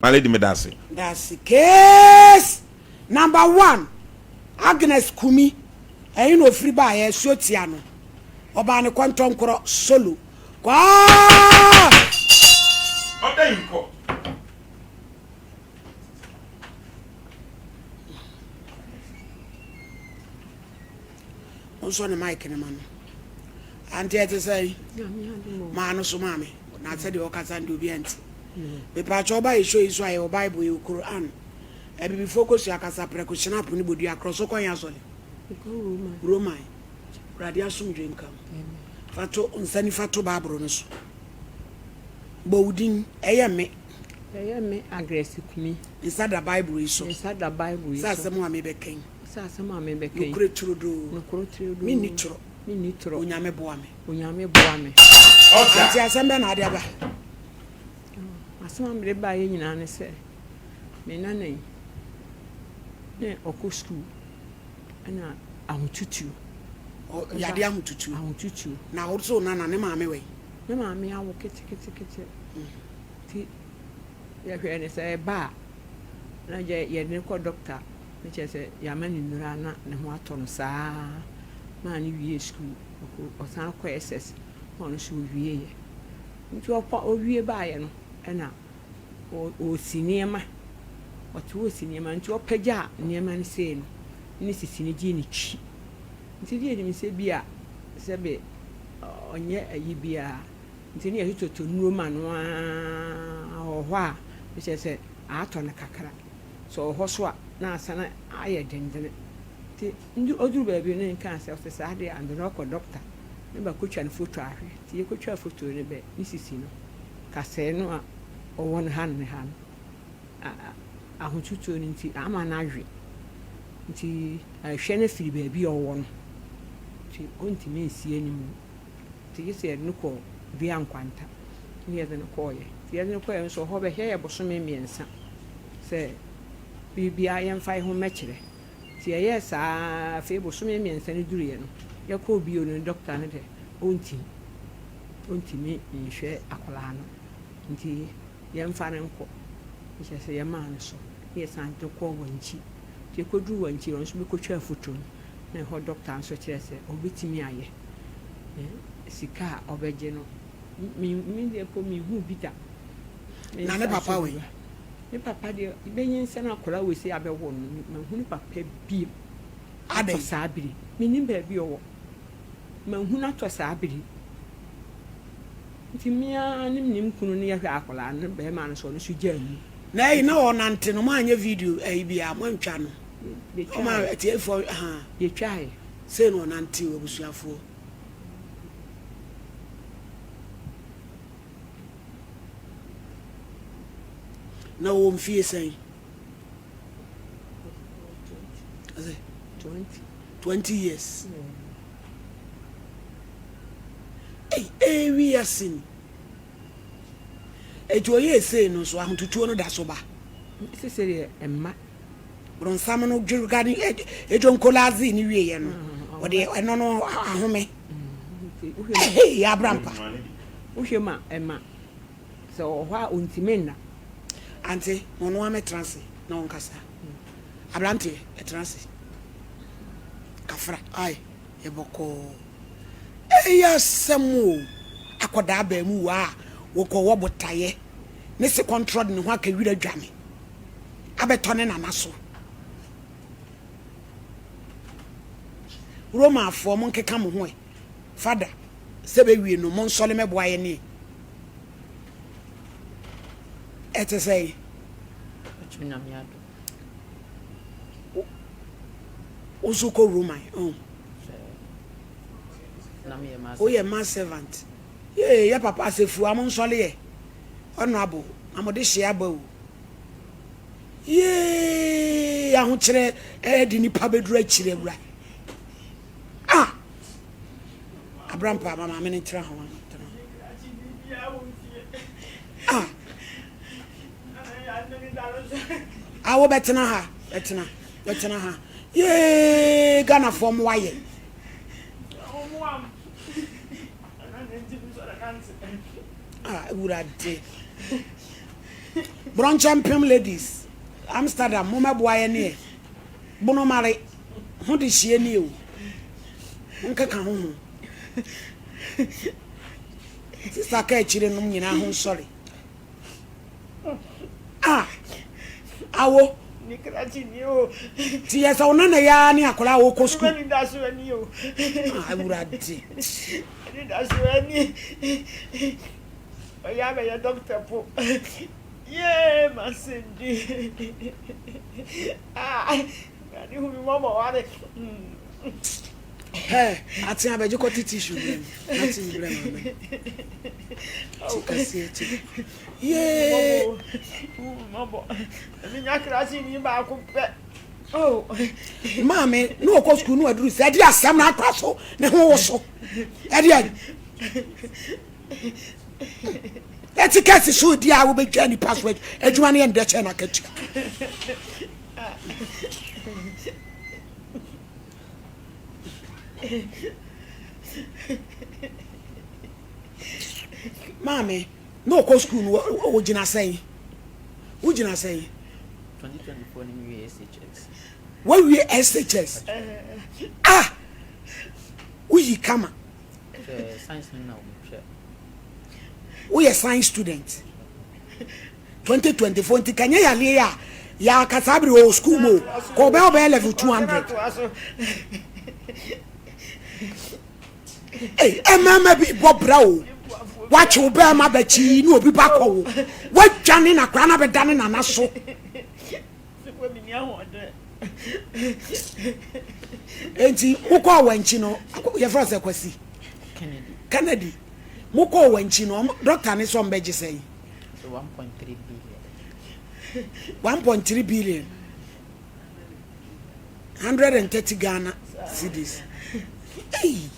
My lady medase. Dase case number one Agnes Kumi ɛhe na ofiri baeɛ asuo tia no ɔbaa ne kɔntɔnkorɔ solo kwaa. Ɔda yi nkɔ. Ɔnsɔ ne mic no ma no. Ante ɛte sɛn? Maa no so maame. Na sɛdeɛ ɔkasa no deɛ obiara nti. Mepaakyɛw ɔba yɛ show yi so a yɛwɔ bible yɛwɔ Quran. Abibifoɔ kosua kasa prɛko hyinap ne bodua korɔ so kɔ he asɔre? Roman. Awurade asomdwe nka wo. Fa to nsa nifa to bible no so. Bɔ wo din. Ɛyɛ me. Ɛyɛ me Agnes Kumi. Nsa da bible yi so. Nsa da bible yi so. Sɛ asɛm a mebɛka yi. Sɛ asɛm a mebɛka yi. Nokorɛ turodoo. Nokorɛ turodoo. Menni torɔ. Menni torɔ. Onyame boa me. Onyame boa me. Ante asɛm bɛn na ade aba? Asɛm a mede baeɛ nyinaa ne sɛ, me nana yi, na ɔkɔ sukuu ɛna ahotutuo. Yadeɛ ahotutuo. Ahotutuo. Na wo so nana ne maame wɔ yi? Ne maame awo ketekete. Nti yɛhwɛɛ no sɛ ɛba a, na yɛde no kɔ dɔkta. Ne kyerɛ sɛ yɛama no nnuru a na ne ho atɔ no saa maa no wiee sukuu. Ɔsan kɔɔ SS na ɔno nso ɔwieeɛ. Nti ɔkɔ ɔwie baeɛ no ɛna ɔresi nneɛma. Ɔte hɔ resi nneɛma nti ɔpagyaa nneɛma no sei no ne sisi no gyee ne twi. Nti deɛ nim sɛ bi a sɛbe ɔnyɛ ayi biara nti ne yɛtotɔtɔ nnuro ma no ara ɔwɔ hɔ a ne kyerɛ sɛ atɔ no kakra. Sɛ ɔwɔ hɔ so a na asan ayɛ dendene. Nti ndu ɔduru baabi no nkaa sɛ ɔte saa deɛ a nde no ɔkɔ dɔkta ne ba kɔtwa no foto ahwɛ. Nti yɛkɔtwaa foto no bɛ ne sisi no kasɛɛ no a ɔwɔ no ha ne ha no a ahotutuo no nti ama no awe. Nti ɛhwɛ no firi baabi a ɔwɔ no nti ɔntumi nsi anim. Nti gye sɛ yɛde no kɔ Dua Nkwanta ne yɛde no kɔeɛ. Nti yɛde no kɔeɛ nso ɔhɔ bɛhwɛ yɛ bosome mmiɛnsa sɛ biribiara yɛmfa yɛ ho mmɛkyerɛ. Nti yɛyɛɛ saa ara, afei bosome mmiɛnsa no duruiɛ no, yɛkɔɔ bio no, dɔkta no deɛ ɔntumi, ɔntumi nhwɛ akwadaa no, nti yɛmfa no nkɔ. Nti kyerɛ sɛ yɛmaa no so na yɛsan de no kɔɔ Wankyi. Nti yɛkɔduruu Wankyi no, ɔno nso bɛkɔtwaa foto no, na ɛhɔ dɔkta nso kyerɛɛ sɛ ɔbɛtumi ayɛ. Sika a ɔbɛgye no, me me deɛ mpo menhuu bi da. Na ne papa wɔ he? Ne papa deɛ, bɛnyinsɛn akwadaa wei sɛ abɛwo no, manhu ne papa bio Adɛn? atɔ saa bere yi. Mennim baabi a ɔwɔ. Manhu no atɔ saa bere yi. Nti me ara ne me kunu no yɛhwɛ akwadaa no, barima no nso ɔno nso gyaa mu. Na ɛyi na ɔnante no, moanyɛ video ɛyi biara, moantwa no? Ɔma atiefoɔ, ahaa. Yɛtwaeɛ. Sei na ɔnante o, abusuafoɔ. Na ɔwɔ mfie sɛn? 20 years. Ei, ee wiase ni. Eti ɔyɛɛ sei no nso ahototuo no da so ba. Sese deɛ ɛmma. Bronsam no dwerga ne edwonkolaadze ne wieɛ no, ɔde ɛno no ahome. Ehei, abrampa. Wohwɛ mu a, ɛma sɛ ɔwɔ hɔ a ɔntumi nna. Ante, ma ɔno ara mmɛtena ase na ɔnkasa. Aberanteɛ, bɛtena ase. Kafra, ae, yɛ bɔkɔɔ. Ɛyɛ asɛm o, akɔdaa abaamuwa a wɔkɔwɔ botaeɛ ne se kɔntrɔ de ne ho aka wira dwane abɛtɔ ne nana so. Romafoɔ, monkeka mo ho ɛ. Fada, sɛ bɛwie no, monsɔre mɛboa yɛn ɛ. Ɛte sɛn? Wo nso kɔ Roman, oh. Woyɛ man servant. Yee, yɛ papa asɛfua, monsɔre ɛ. Honorable, na mode hye aba o. Yee, ahokyerɛ ɛde nipa bɛduru akyire awura. Ah! Abrampa ma maame no ntena ho. Ah! Ah, wo bɛtena ha, bɛtena, bɛtena ha. Yee, Ghanafoɔ mo ayɛ. Ah, Awurade. Brɔnkyɛ mpem ladies, Amsterdam mo mɛboa yɛ neɛ. Bonomare, ho de hyie nie o. Monkeka ho ho. Sista ka akyire nom nyinaa ho nsɔre. Ah, awo. Ne krakye ni o. Ti yɛ sɛ wo nana yi ara ne akwadaa a wɔkɔ sukuu. Ɛni da so ani o. Ah, awurade. Ɛni da so ani. Ɔyɛ abɛyɛ dɔkta po. Yee, ma se di. Ah, awurade hu mi mɔbɔ ware. Hɛ, ate abɛgye kɔte tissue brɛ me. Na te brɛ maame. Ti kɛseɛ ti. Yee. Mɔbɔ. Menya krakye ni baako pɛ. Oh. Maame, na ɔkɔ sukuu na waduru sɛ ɛde asɛm na akora so ne ho wo so. Ɛde ɛ. Ɛte kɛse so di a wobɛtwa nipa so adwuma no yɛ ndɛ kyɛn n'akatua. Maame, na ɔkɔ sukuu no ɔgyina sɛn? Wogyina sɛn? 2024 ni mewie SHS. Wawie SHS? Ah! Woyi kama. Science no na wɔtwa. Woyɛ science student. 2024 nti kanyɛ yareɛ yi a yɛaka saa bere wɔ school mu o kɔ ɔbɛyɛ ɔbɛyɛ level 200 Ei, mmarima bi bɔ bra o wakye wo bɛrima bɛkyi ne obi ba kɔ wo wadwane na koraa na bɛda ne nana so enti mokɔɔ wankyi no yɛfrɛ sɛ kwasi Kennedy mokɔɔ wankyi no dɔkta ne sɛ ɔmbɛgye sɛn 1.3 billion. 130 Ghana cedis. Ei!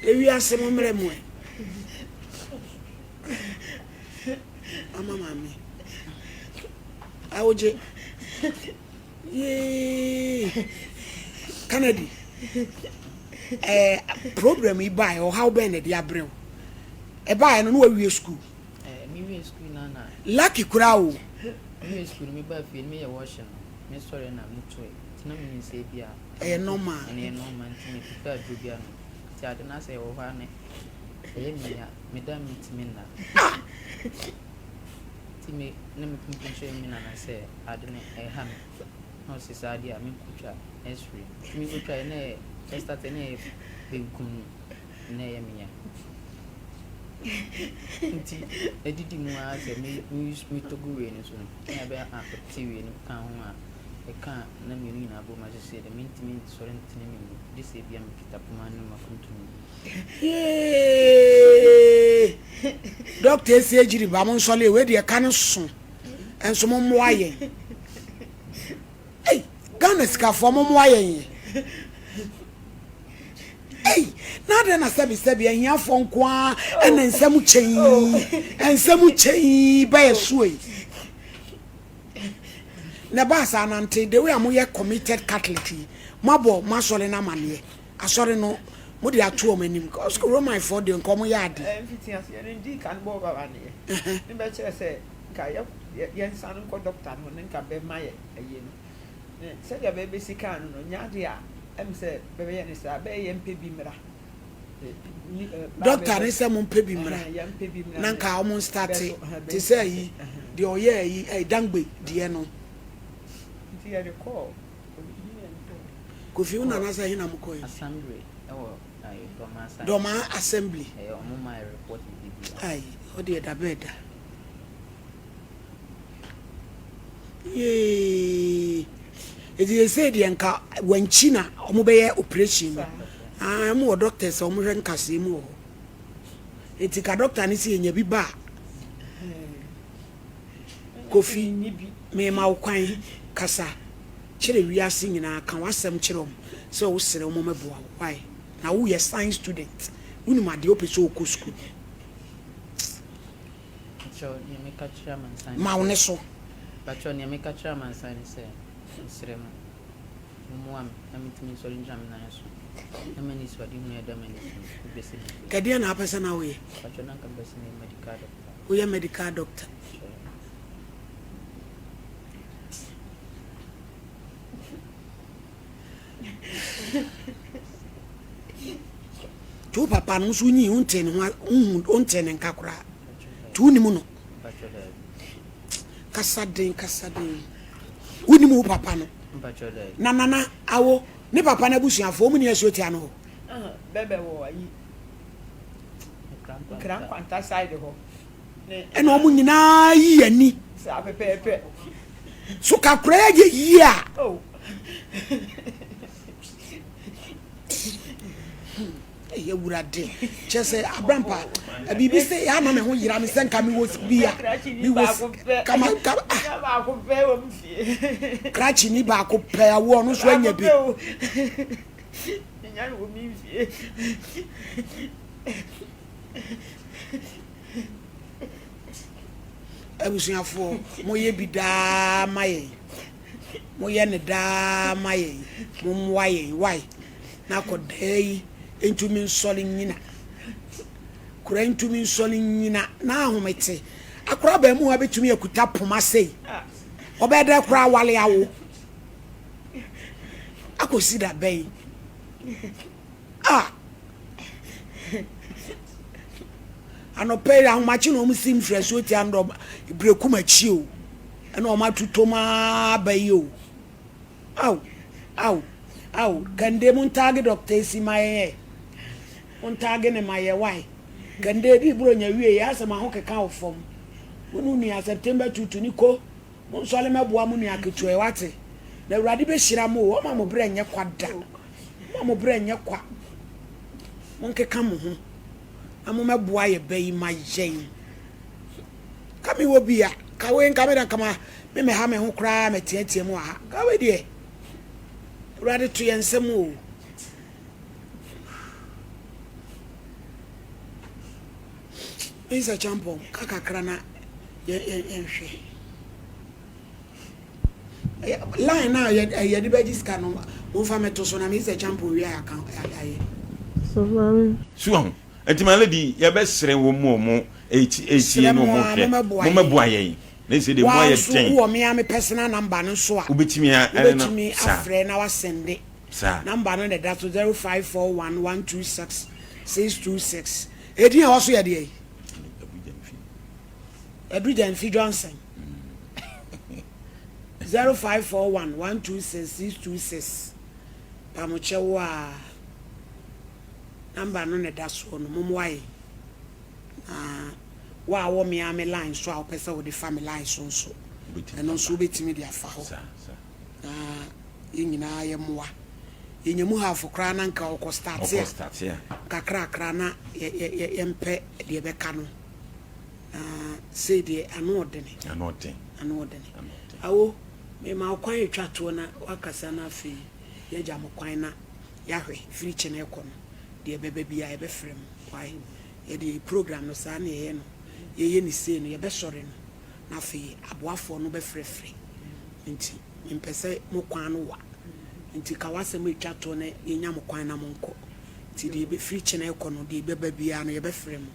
Ewiase mo mmerɛ mu ɛ. Ama maame. Awogye. Yee. Kennedy. Eh, problem yi bae, ɔhaw bɛn na ɛde abrɛ wo? Ɛbaeɛ no na wawie sukuu. Eh, me wie sukuu na na. Lucky koraa o. Me wie sukuu no me baa fie no me yɛ washing no me sɔre na me toe nti na me nim sɛ ebi a. Ɛyɛ normal. Ɛyɛ normal nti me prepare aduro bi ano nti ade no asɛ ɛwɔ hɔ a na ɛyɛ me ya me da me ntumi nna. Ah! Nti me na me kunkun kyerɛ me nana sɛ ade no ɛha me na ɔse saa adeɛ a me nkotwa x-ray nti me kotwa yɛ na ɛyɛ ɛstart na ɛyɛ benkum no. na ɛyɛ me ya. Nti ɛdidi mu ara sɛ me me use me togo wei no so no na ɛbɛ affect wei no ka ho a ɛka a na mmienu nyinaa bom asese dɛ mentumi nsɔre ntene me mu gye sɛ ebia mekita poma ne makuntunu mu. Yee! Doctor esi agyiri ba mo nsɔle wei deɛ ɛka no so nso mo mmoa yɛn. Ei Ghana sikafoɔ mo mmoa yɛn yɛ. Ei, na adɛn na sɛbesɛbe ahiafoɔ nko ara na nsɛm kyɛ yi, nsɛm kyɛ yi ba yɛ soɔ yi? Na ɛbaa saa nante, the way a moyɛ committed Catholic yi, moabɔ mo asɔre no amaneɛ, asɔre no mode ato wɔn anim, cause Romanfoɔ deɛ nka wɔyɛ ade. Mfiti aseɛ no ndii kan bɔɔ baba aneɛ ne bɛkyerɛ sɛ nka yɛnsane nkɔ dɔkta no hɔ ne nka bɛma yɛ ayie no. Na sɛdeɛ bɛbɛsi kaa no no, nyɛ adeɛ a ɛm sɛ bɛbɛyɛ no saa, bɛyɛ yɛmpɛ bi mmra. Doctor ne sɛ mompɛ bi mmra na nka wɔn nstate te sɛ ayi deɛ ɔyɛ ayi ɛyi Dangbe deɛ no. Nti yɛde kɔɔ Kofi wo nana sɛ hena mo kɔɛ? Assembly ɛwɔ ayi Dɔmaa side. Dɔmaa assembly. Ɛyɛ ɔmo maa yɛ report bibi. Ayi ɔdeɛ da bɛɛ da. Yee. Eti sesei deɛ nka wankyi na wɔn bɛyɛ operation no. Ah, wɔn wɔ doctors a wɔn hwɛ nkasɛɛ mu wɔ hɔ. Eti ka doctor ne si enya bi ba a. Kofi, mema wo kwan kasa kyerɛ wiase nyinaa, ka w'asɛm kyerɛ wɔn sɛ wosrɛ wɔn mɛboa wo. Why? Na woyɛ science student, wonim adeɛ wopɛ sɛ wokɔ school. Ma wo ne so. Pakyɛw nea meka kyerɛ amansan ne sɛ, mesrɛ mo, mommoa me na mentumi nsɔre ngyina me nan so, na m'anisoadehunu a ɛda m'ani so no besi me pi. Ɛdeɛn na wopɛ sɛ na woyɛ? Pakyɛw na anka mepɛ sɛ meyɛ medical doctor. Woyɛ medical doctor? Sure. Nti wo papa no nso wonyi wontee ne ho wohu wontee ne nka koraa. Nti wonim no. Kasa den kasa den. Wonim wo papa no. Na nana awo ne papa no abusuafoɔ wɔn ni asuo tia no hɔ. Bɛbɛ wɔ ayi Nkran Nkwanta side hɔ. Ɛna wɔn nyinaa yi ani. Saa pɛpɛɛpɛ. So kakora yɛ yie a. Oh. Ɛyɛ awurade kyerɛ sɛ abrampa biribi sɛ yɛ ama me ho yera me sɛ nka mewɔ bi a mewɔ kama kama ah krakye ni baako pɛ awoɔ ɔno nso anya bi. Abusuafoɔ moyɛ bi daa ma yɛn moyɛ no daa ma yɛn mommoa yɛn wai na akɔdaa yi ntumi nsɔre nnyina kora ntumi nsɔre nnyina na ahomete akora abaamuwa bɛtumi akuta poma sei ɔbɛyɛ dɛ koraa awale awo akɔsi da bɛn Ah! Anɔpa yi ahomakye na wɔn si mfiri asuo tia no dɔ berekum akyi o. Ɛna wɔn atutom aba yi o. Aw, aw, aw, kande mo ntaage dɔkta esi ma yɛn ɛ. Mo ntaage ne ma yɛ wae. Kande di buro nya wie yɛ asɛm aho keka wɔ fam. Wo ne nua September tutu ni ko. Monsɔre mmɛboa mo nua ketewa yi, wate? Na Awurade bɛhyira mo o, ɔmma mo berɛ nyɛ kwa da. Ɔmma mo berɛ nyɛ kwa. Monkeka mo ho na mommɛboa yɛ ba yi ma yɛn. Ka mewɔ bi a, ka wei nka me da nka ma me mɛha me ho koraa mɛteatea mu wɔ ha. Ka wei deɛ, Awurade to yɛn nsam o. Mensah Champong, ka kakra na yɛnhwɛ. Line na yɛde bɛgye sika no, momfa mɛto so na Mensah Champong wie a aka ayɛ. So wahu? Nti my lady, yɛbɛsrɛ wɔn mu a wɔn ɛtie ne wɔn hwɛ, mommɛboa yɛn. Na ɛsɛ deɛ mu ayɛ den. Wowɔ me ara me personal number no nso a, wobɛtumi afrɛ na wasɛnde. Number no na ɛda so 0541 126 626. Edin a ɛwɔ so yɛ deɛ yi? Adu Gyamfi Johnson. 0541 126 626. Pamokyɛ wo a number no na ɛda soɔ no mommoa yɛn. Na wo a wɔ me ara me line so a wopɛ sɛ wode fa me line so nso ɛno nso wobɛtumi de afa hɔ. Na yɛn nyinaa yɛmmoa. Yɛnya mu half koraa na nka ɔkɔ starte a, nkakrakra na yɛmpɛ deɛ ɛbɛka no. Na sei deɛ ano ɔdene. Ano ɔden. Ano ɔdene. Awo, mema wo kwan atwa toɔ na wakasa na afei yɛagya mo kwan na yɛahwɛ firi kyena ɛkɔ no deɛ ɛbɛba biara yɛbɛfrɛ mo. Wai? Yɛde program no saa na yɛyɛ no. Yɛyɛ no sei no yɛbɛsɔre no na afei aboafoɔ no bɛfrɛfrɛ. Nti mempɛ sɛ mo kwan no wa. Nti ka w'asɛm a ɛtwa toɔ na yɛnya mo kwan na monkɔ. Nti deɛ ɛbɛfiri kyena rekɔ no, deɛ ɛbɛba biara no, yɛbɛfrɛ mo.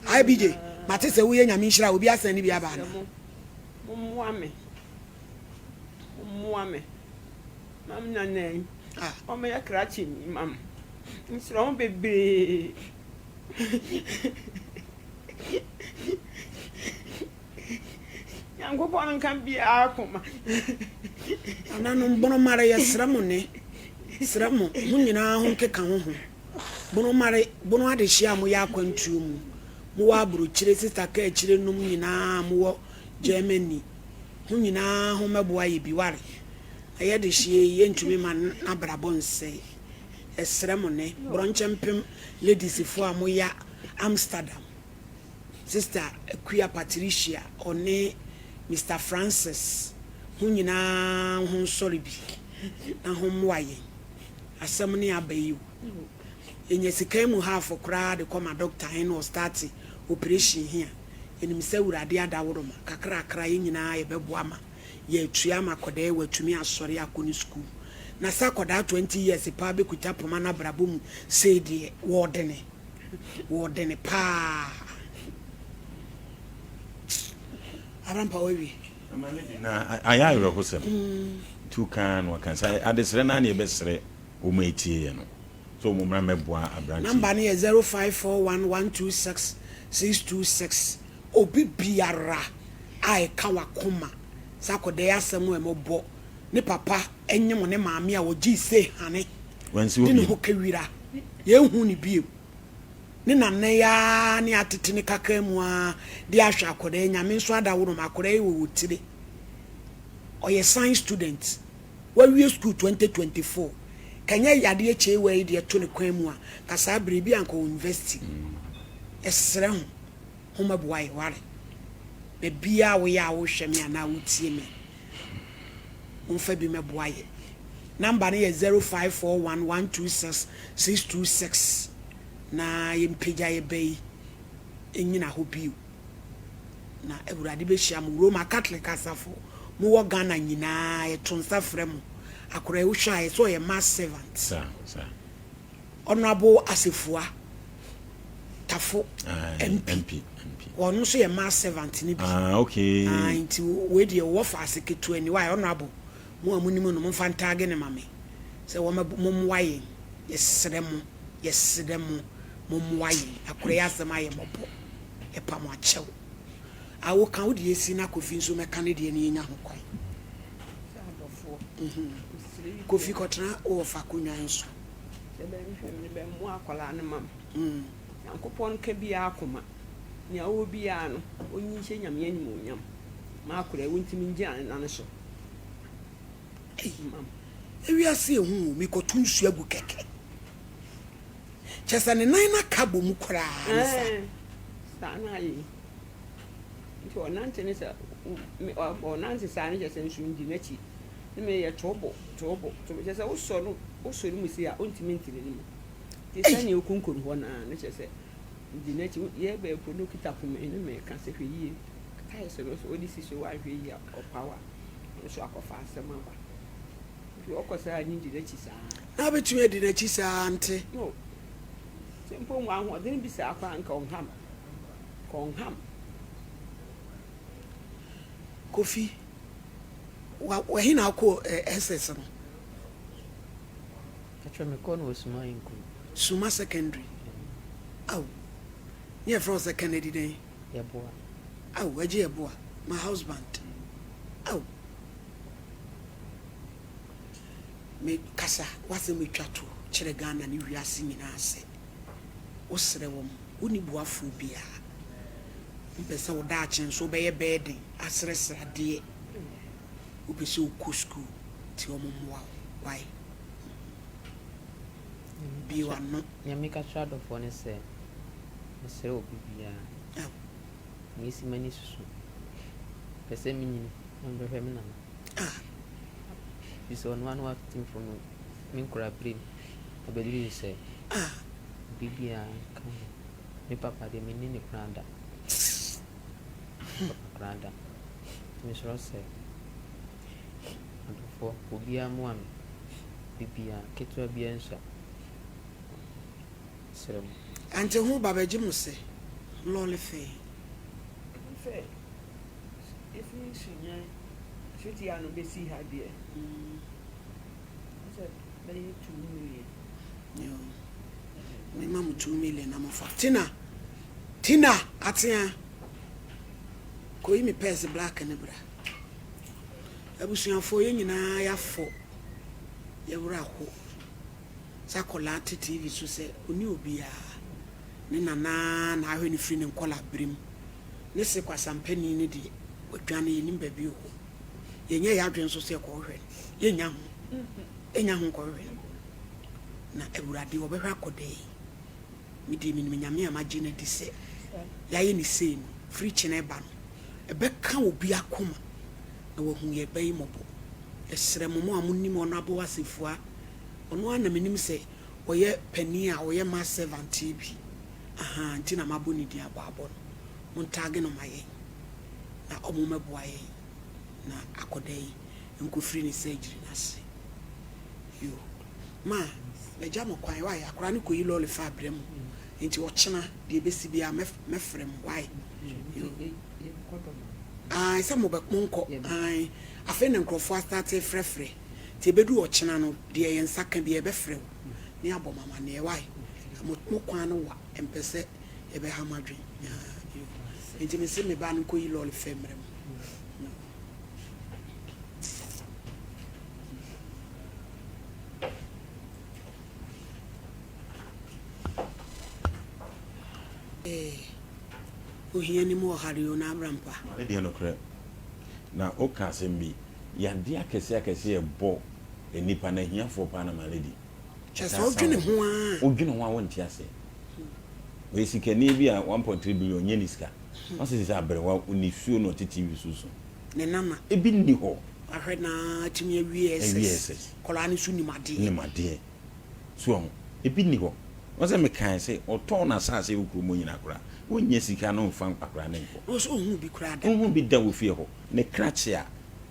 Hi BJ, mate sɛ woyɛ Nyame nhyira a, obi asan ne bi aba anaa? Mommoa me, mommoa me, ma me nana yi, ɔmmɛyɛ krakye ni ma me. Mesrɛ mo bebree. Nyankopɔn nka biara koma. Nananom Bonomare yɛsrɛ mo ne srɛ mo ho nyinaa ho nkeka ho ho Bonomare Bono adehyeɛ a moyɛ akwantuo mu mowɔ abrokyire sista kaakyire nom nyinaa a mowɔ Germany ho nyinaa ho mɛboa yɛ bi ware na yɛ dehyeɛ yi yɛntumi ma nabrabɔ nsɛe yɛsrɛ mo ne Brɔnkyɛ mpem ladies foɔ a moya Amsterdam Sister Akua Patricia ɔne Mister Francis ho nyinaa ho nsɔre bi na ho mmoa yɛn. Asɛm ne aba yi o. Yɛnya sika yi mu half koraa de kɔma doctor he na ɔstarte operation he a, yɛnim sɛ Awurade adaworoma, kakrakra yɛn nyinaa yɛbɛboa ma yɛatua ama akɔdaa yi watumi asɔre akɔ ne sukuu. Na sɛ akɔdaa 20 years paa bɛkuta poma n'abrabɔ mu sei deɛ, wɔɔdene. Wɔɔdene paa. Abrampa wawie. Na ayɛ awerɛhosɛm. Nti wokaa na waka sɛ adesrɛ no ara na yɛbɛsrɛ wɔn a ɛtie yɛn no sɛ wɔn mmra mmɛboa aberanteɛ yi. Number no yɛ 0541 126 626. Obi biara a ɛka wakoma sɛ akɔda yi asɛm a ɛmɔbɔ ne papa nyem ne maame a ɔgyee sei hane Wansi hɔ de ne bio. ho kawira yɛnhu no bio. Ne nana yi ara ne atete ne kakra mu ara de ahwɛ akwadaa yi, Nyame nso adaworoma, akwadaa yi wɔ wɔ tire. Ɔyɛ science student, wawie school 2024. Kanyɛ yadeɛ kyeewa yi deɛ to ne kwan mu a, ka saa berɛ bi anka ɔwɔ university. Yɛsrɛ ho, ho mɛboa yɛ, ware. Baabiara woyɛ a wohwɛ me anaa wotie me, momfa bi mɛboa yɛ. Number no yɛ 0541 126 626 na yɛmpagya yɛ ba yi nnyina hɔ bio. Na Awurade bɛhyira mo. Roma Catholic asafo mo wɔ Ghana nyinaa yɛto nsa frɛ mo. Akora yi wohwɛ a yɛsɛ ɔyɛ mass servant. Saa, saa. Honourable Asefua Tafo Aye, MP. MP, MP. Ɔno nso yɛ mass servant no bi. Ah, okay. Ah, nti wei deɛ wɔ faase ketewa ni. Why Honourable, mo a monim no momfa ntaage no ma me sɛ wɔmmɛbo mommoa yɛn. Yɛsrɛ mo, yɛsrɛ mo, mommoa yɛn. Akora yi asɛm ayɛ mmɔbɔ. Yɛpa mo akyɛw. A woka wo deɛ si na Kofi nso mɛka ne deɛ na yɛnya ho kwan. Sɛ adɔfoɔ, mesrɛ yi Kofi deɛ. kɔtena wo wɔfa akonnwa yi so. Sɛ bɛnhwɛ me no bɛmmoa akwadaa no ma me. Nyankopɔn nka biaa akoma. Nea ɔwɔ biaa no, ɔnyi nhyɛ Nyame animuonyam ma akwadaa yi ɔntumi ngyina ne nan so. Ei, ewiase yɛ hu o, mekɔto nsu agu kɛkɛ. Kyerɛ sɛ ne nan no aka bɔ mu koraa ne saa. Ɛɛ, saa na ayɛ yi. Nti ɔnante ne sɛ, ɔnante saa no kyerɛ sɛ nsu ndi n'akyi. Ne meyɛ toobo, toobo, toobo. Kyerɛ sɛ wosɔ no, wosɔ ne mu sei a, ɔntumi nte n'anim. Nti sɛnea ɔkunkun hɔ no ara no kyerɛ sɛ ndi n'akyi. Yɛreba mpo no ɔkita poma yi ne meka sɛ hwɛ yie. Tiles no nso wode si so woanhwɛ yie a ɔpaw a. nso akɔfa asɛm aba. Nti ɔkɔ saa a ne di n'akyi saa. Na wobɛtumi adi n'akyi saa nte? No. Sɛ mpo wɔ ahoɔden bi saa koraa nka ɔnham. Nka ɔnham. Kofi, wa wahe na wokɔ eh, SS no? Atwa me kɔ no wɔ Suma Nkum. Suma Secondary. Aw. Ne yɛfrɛ wo sɛ Kennedy dɛn? Yeboah. Ao Agye Yeboah, my husband ao. Me kasa w'asɛm etwa to kyerɛ Ghana ne wiase nyinaa sɛ wo srɛ wɔn wo nni boafoɔ biara wo mpɛ sɛ wo daakye nso wo bɛyɛ burden asrɛsrɛ adeɛ wo pɛ sɛ wo kɔ school nti wɔn mmoa wo why bue w'ano. Nea meka kyerɛ adɔfoɔ ne sɛ Mesrɛ obi biara. Ao. Mesi m'ani susu. Pɛ sɛ menyini na mebɛhwɛ me nana. Ah. Firi sɛ ɔno ara na watete me firi me nkwadaa-berɛ mu abɛduru sɛ. Ah. Biribiara nka ho. Me papa deɛ menni no koraa da. Me papa koraa da. Nti mesrɛ sɛ adɔfoɔ obiara mmoa me. Biribiara, ketewa biara nsua. Mesrɛ mo. Ante ho ba bɛgye mo sɛ lɔle fɛɛ. Ɛfiri sɛ ɛfiri Sunyani asuti ano bɛsi ha deɛ, sɛ bɛyɛ 2 million. Yo, mema mo 2 million na mofa. Tina, Tina, atea. Kɔyi me purse black ne bra. Abusuafoɔ yɛn nyinaa yɛafɔ yɛwerɛ aho. Sɛ akwadaa te TV so sɛ ɔnni obiara, ne nana na ahwɛ no firi ne nkwadaa-berɛ mu. Ne se kwasampani no deɛ, wadwane, yɛnnim baabi ɔwɔ. Yɛnyɛ yɛn adwene nso sɛ yɛkɔhwehwɛ no. Yɛnnya ho. Yɛnnya ho nkɔhwehwɛ no. Na Awurade, ɔbɛhwɛ akwadaa yi. Me deɛ menim Nyame a magye no adi sɛ yɛayɛ no sei no, firi kyena ɛba no, ɛbɛka obi akoma na wahu yɛn ba yi mmɔbɔ. Yɛsrɛ mo, mo a monim Honourable Asafua, Ɔno ara na menim sɛ ɔyɛ panin a ɔyɛ mass servant yi bi ahaa nti na mabɔ ne din abɔ abɔ no. Montaage no ma yɛn na ɔmo mmɛboa yɛn na akɔdaa yi nkɔfiri ne surgery no ase. Yoo. Ma, magya mo kwan wai, akwadaa no kɔyi lɔre faa brɛ mo nti ɔkyena deɛ ɛbɛsi biara mɛfrɛ mo wai. Yoo. Ae sɛ mobɛ monkɔ ae afei na nkurɔfoɔ astate frɛfrɛ nti ɛbɛdu ɔkyena no deɛ yɛn nsa ka biara yɛbɛfrɛ wo ne abɔ mo amaneɛ wai mo mo kwan no wa mpɛ sɛ yɛbɛha mo adwen aah yoo nti mese me ba no nkɔyi lɔre fɛ mmerɛ mo yoo. Ee, ohia ni mu ɔhare o, n'abrampa. Ne deɛ nokorɛ. Na wo ka asɛm bi, yadeɛ akɛseɛ akɛseɛ ɛbɔ nnipa no ahiafoɔ paa na my lady. Kyerɛ sɛ wodwene ho aa. Wodwene ho a wonte aseɛ. Ɔyɛ sikani bi a 1.3 billion nyɛ ne sika. Wase sɛ aberewa nisuo na ɔte TV so su. Ne nana. Ebi nni hɔ. Wahwɛ na atumi awie SS. Akwadaa no nso nim adeɛ. Nim adeɛ. So wahu? Ebi nni hɔ. Wɔn sɛ mekae sɛ ɔtɔn n'asase wɔ kurom hɔ nyinaa koraa, wonnya sika no mfa akwadaa no nkɔ. Na ɔsɛ ɔnhuu bi koraa da. Ɔnhuu bi da wɔ fie hɔ. Ne krakye a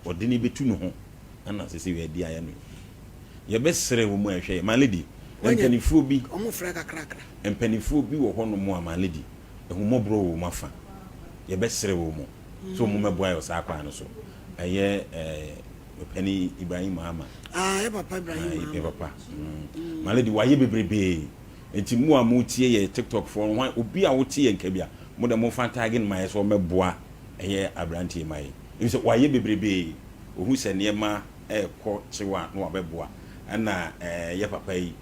ɔde no bɛtu ne ho na sɛ sɛ adi ayɛ no. Yɛbɛsrɛ wɔn a ɛhwɛ yɛn. My lady, mpanimfoɔ bi. Wɔn frɛ kakrakra. Mpanimfoɔ bi wɔ hɔnom a, my lady, ahummɔborɔ wɔ wɔn afa. Yɛbɛsrɛ wɔn sɛ wɔn mmɛboa yɛn wɔ saa kwan no so. Ɛyɛ ɛɛ. Ɔpanin Ibrahim Mahama. Ah, yɛ papa Ibrahim ah, Mahama. Yɛ papa. Mm. My lady, wayɛ bebrebee. Nti mo a mo tie yɛ TikTok foɔ no, hwan obi a wote yɛ nka bi a, mo de mo fa tag no ma yɛ sɛ ɔmɛboa ɛyɛ aberanteɛ ma yɛ. Ebi sɛ wayɛ bebrebee. Ohu sɛ nneɛma ɛɛkɔ kyew a na wabɛboa. Ɛna ɛɛ yɛ papa yi,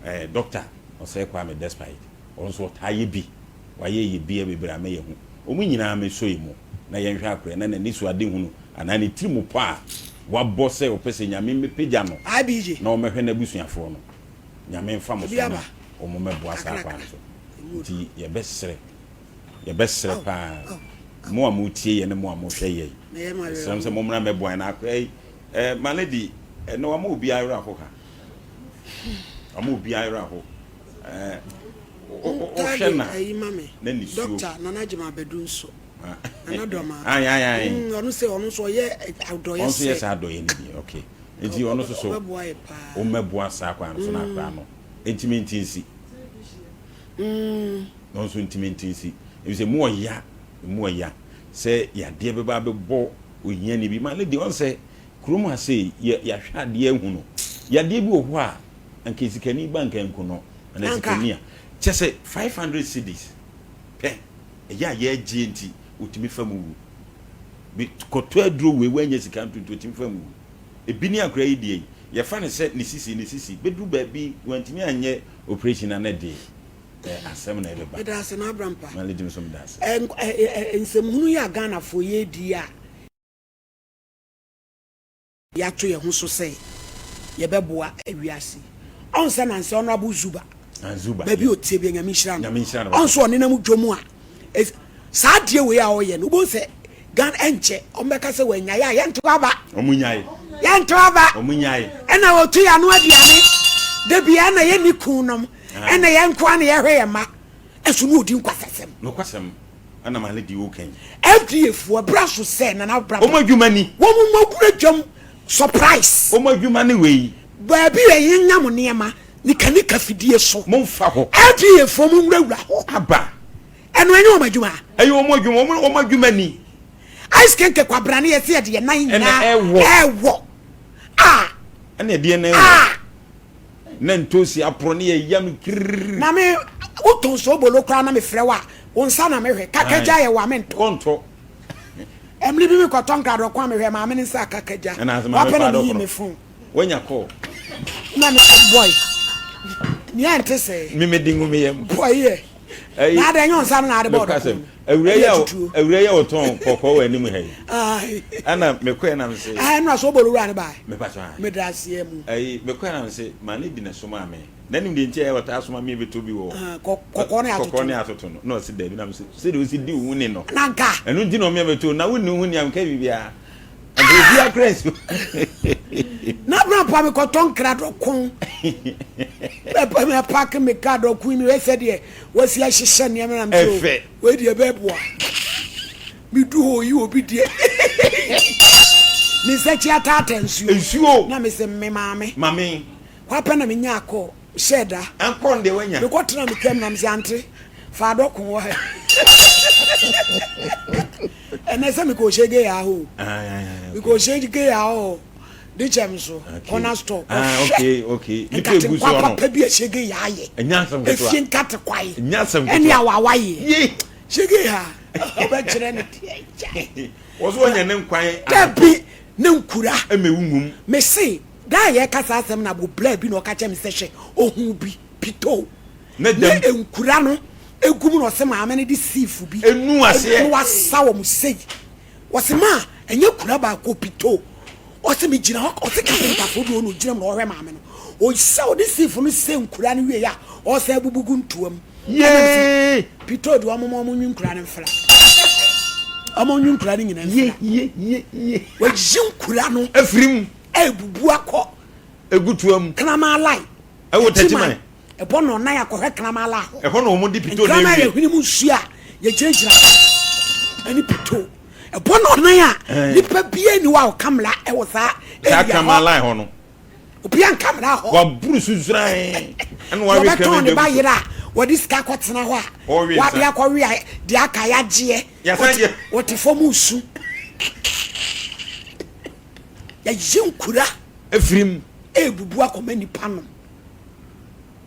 ɛɛ doctor Ɔsɛe Kwame Despite, ɔno nso ɔtaa yɛ bi. Wayɛ yɛ bi a bebree ama yɛahu. Wɔn nyinaa mɛsɔ yɛn mu na yɛnhwɛ akoraɛ na n'anisoadehunu anaa ne tirimupɔ a wabɔ sɛ ɔpɛ sɛ Nyame mmɛpagya no na ɔmmɛhwɛ n'abusuafoɔ no, Nyame mfa mo so na wɔn mmɛboa saa kwan no so. Nti yɛbɛsrɛ, yɛbɛsrɛ paa, mo a motie yɛn ne mo a mohwɛ yɛn, yɛsrɛ mo sɛ mommra mmɛboa yɛn na akoraɛ yi, eh, my lady, ɛnɛ wama obiara werɛ aho ha. Wama obiara werɛ aho. Eh, wohwɛ na na nisuo. Doctor Nana Gyima Badu nso. Nana Dɔma. Ayi ayi ayi. Mm, ɔno sɛ ɔno nso ɔyɛ adɔyɛ sɛ. Ɔno nso yɛ saa adɔyɛ no bi okay. Nti ɔno nso so. Ɔbɛboa yɛ paa. Ɔmmɛboa saa kwan no so na akora no. Ntumi nti nsi. Mm. Ɔno nso ntumi nti nsi. Ebi sɛ mu ɔya mu ɔya sɛ yadeɛ bɛba abɛbɔ ohiani bi ma ne deɛ ɔn sɛ kurom ha sei yɛ yɛahwɛ adeɛ ahu no yadeɛ bi wɔ hɔ a Anka sikani ba anka nku no anaa sikani a kyɛ sɛ 500 cedis pɛ ɛyɛ a yɛgyeɛ nti ɔtumi fa mu wu bi kɔtɔ aduro wei wanya sika nto nti ɔtumi fa mu wu ebi ne akora yi deɛ yi yɛfa no sɛ ne sisi ne sisi bɛduru baabi wantumi anyɛ operation na ne de asɛm na ɛbɛba. Meda ase na Abrampa. Ma lady nso meda ase. Nsɛmhunu yi a Ghanafoɔ yɛredi a. Yɛato yɛn ho so sɛ yɛbɛboa wiase yi. Ɔn sɛ nansɛ Honourable Zuba, baabi a ɔteɛ bia Nyame nhyira no. Ɔn sɛ ɔnenam dwom a, saa adeɛ wei a ɔyɛ no, wobɛhu sɛ Ghana ɛnkyɛ, ɔmbɛka sɛ wanyae a, yɛnto aba. Yɛnto aba. Ɛna ɔtu yɛn ano aduane. Da bia ɛna yɛnni kun nom, ɛna yɛn nkoa na yɛhwɛ yɛn mma. Ɛso ne ɔdi nkwasasɛm. Nokwasɛm. Ɛna maame di wo kan. FDA foɔ bra so sɛ nana bra. Wɔn adwuma ni. Wɔn mo wura dwam surprise. Wɔn adwuma ne wei. Baabi a yɛn nya mo nneɛma nika nika fidie so. Mo nfa hɔ. FDA foɔ mo nwura wura hɔ. Aba. Ɛno ɛnyɛ wɔn adwuma. Ɛyɛ wɔn adwuma wɔn wɔn adwuma ni. Ice kenke kwabra ne yɛsɛ yɛde yɛn nan nyinaa. Ɛna ɛwɔ. Ɛwɔ. A. Ɛna ɛde yɛn nan wɔ. A. Na ntoosi aporɔ ne yɛ yam kirrrr. Na me wo tɔn soobolo koraa na me frɛ wo a wo nsa na me hwɛ kakagya yɛ wo a me ntɔ. Wo ntɔ. Ɛmere bi me kɔ tɔ nkradɔ ko a me hwɛ maame ne nsa kakagya. Ɛna ase maame fa dɔkono. Wapɛ na me yi me phone. Wanya call. Na me boy. Nea ɛnte sɛɛ. Me me di ngu me yam. Boy yɛ. Ɛyi. Na adɛn nyɛ ɔnsa no na ade bɔɔ dɔkono no. Awura yi a awura yi a ɔtɔn kɔkɔɔ wɔ anim ha yi. Ɛna mekɔɛ na mese. Ɛɛ ɛna soobolo wura no bae. Mepa kyɛw ae. Meda aseɛ mu. Ɛyi mekɔɛ na mese maame bi na ɛsomaa me. Na nim deɛ nti a ɔtaa soma me bɛtɔ bi wɔ. Kɔkɔɔ ne atoto. Kɔkɔɔ ne atoto no. Na ɔse dabi na mese sɛdeɛ ɔsi di wo ho ni no. Na nka. Ɛno nti na ɔmea bɛtɔ na wonni wo ho ni a nka biribiara. Anka obiara koraa nsi. Na bra pa mekɔtɔ nkra dɔko. Ɛpɛ paake me kaa dɔko yi mehwɛ sɛdeɛ wasi ahyehyɛ nneɛma na mesɛ Ɛfɛ. wei deɛ ɛbɛboa. Medu hɔ oyi obi deɛ. Ne nsa akyi ataata nsuo. Nsuo. Na mesɛ me maame. Maame. Hɔ apɛ na menya akɔ hyɛ da. Ankɔ no deɛ wanya. Mekɔ tena me kam na mesɛ ante fa adɔko wɔ ha. Ɛnɛ sɛ mekɔ hyɛ gay ahɔ. Mekɔ hyɛ gay ahɔ. De kyɛm so. Corner store. Ah, okay, okay. Nkate nkwa papa bi a hyɛ gay ayɛ. Efie nkate kwae. Ɛne awawa yɛ. Hyɛ gay ha. Ɔbɛkyerɛ ne deɛ gyae. Wɔso wɔnyɛ ne nkwan. Dabi ne nkura. Ɛmɛwu ngum. Mese da a yɛka saa asɛm no abobla bi na ɔka kyerɛ me sɛ hwɛ ohun bi pitoo Ne ne dɛm. nkura no egu mu na ɔse maame no de siif bi Enu aseɛ. na wasa wɔn sei. Ɔse maa ɛnyɛ kura baako pitoo. Ɔse me gyina hɔ ɔse kapentafoɔ bi wɔ hɔ na ogyina mu na ɔhwɛ maame no. Ɔsɛ ɔde siif no sɛ nkura no wie a ɔsan abubu gu ntoa mu. Yee! Pitoo deɛ ɔmo ma ɔmo nwi nkura no mfra. Ɔmo nwi nkura no nyinaa mfra. Ye ye ye. Wayi nkura no. Afiri mu. Ebubu akɔ. Egu toa mu. Kraman lai. Ɛwɔ Tɛkyiman. Ɛbɔ na ɔnan akɔhwɛ kraman lai hɔ. Ɛhɔ na wɔn de pitoo na ewie. Nkraman yɛ hwene mu nsuo a yɛgyinagyina hɔ ɛne pitoo. Ɛbɔ na ɔnan a nipa bia ni hɔ a ɔka mmara ɛwɔ saa area hɔ. Saa kraman lai hɔ no. Obiara nka mmara hɔ. Waburu so zuran. Ɛna wawe kraman Wɔbɛtɔn ne ba yere a wɔde sika akɔtena hɔ a wade akɔwe a deɛ aka yɛagyeɛ. Wɔte fam resu. Yɛyi nkura. Efirim. Ebubu akɔma nipa nom.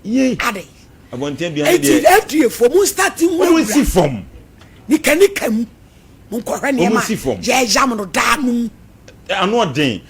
Ye. Ade. Abɔnten aduane deɛ. Eti FDA fo mo start nwura. Wɔn nsi fam. Nika nika mu. Mo nkɔhwɛ nneɛma. Wɔn nsi fam. Yɛyam no daa no mu. Ano ɔden.